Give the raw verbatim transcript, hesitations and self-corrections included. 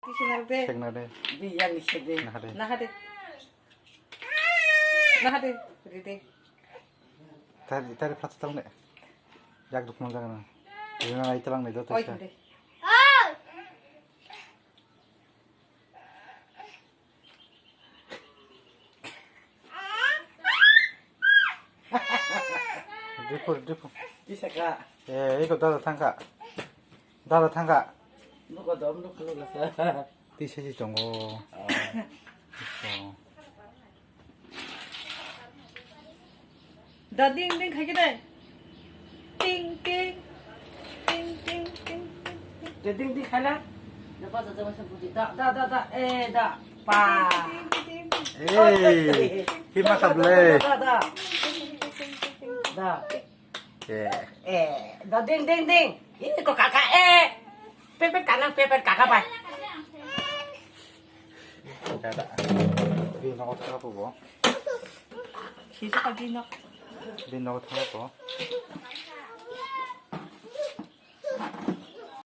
Tisi narwk de. Sek na de. Bi yang ni sek de. Naha de. Naha de. Naha de. Ri de. Tari, tari plat tang de. Yak duk mon jaga na. Rina nai talang nai do. Oi, tisa. Hinde. Dipur, dipur. Tisa ka. Eh, iko dada thangka. Dada thangka. Nuko dom, nuko nuko sa. Tisa si tongo. Oh. So. Da ding ding khai khe dai. Ting ting. Ting ting ting ting ting. Da ding ding khai la. Da pa da da masa budi. Da da da da. Eh da. Pa. Ting ting ting ting. Eh. Hima kable. Da da da. Da. Eh. Eh, da ding ding ding. Ini kok kakak eh. Pepet kanan pepet kakak pai. Dada. Bini nogo thangkha bo. Sisi ka bini nok. Bini nogo thangkha bo.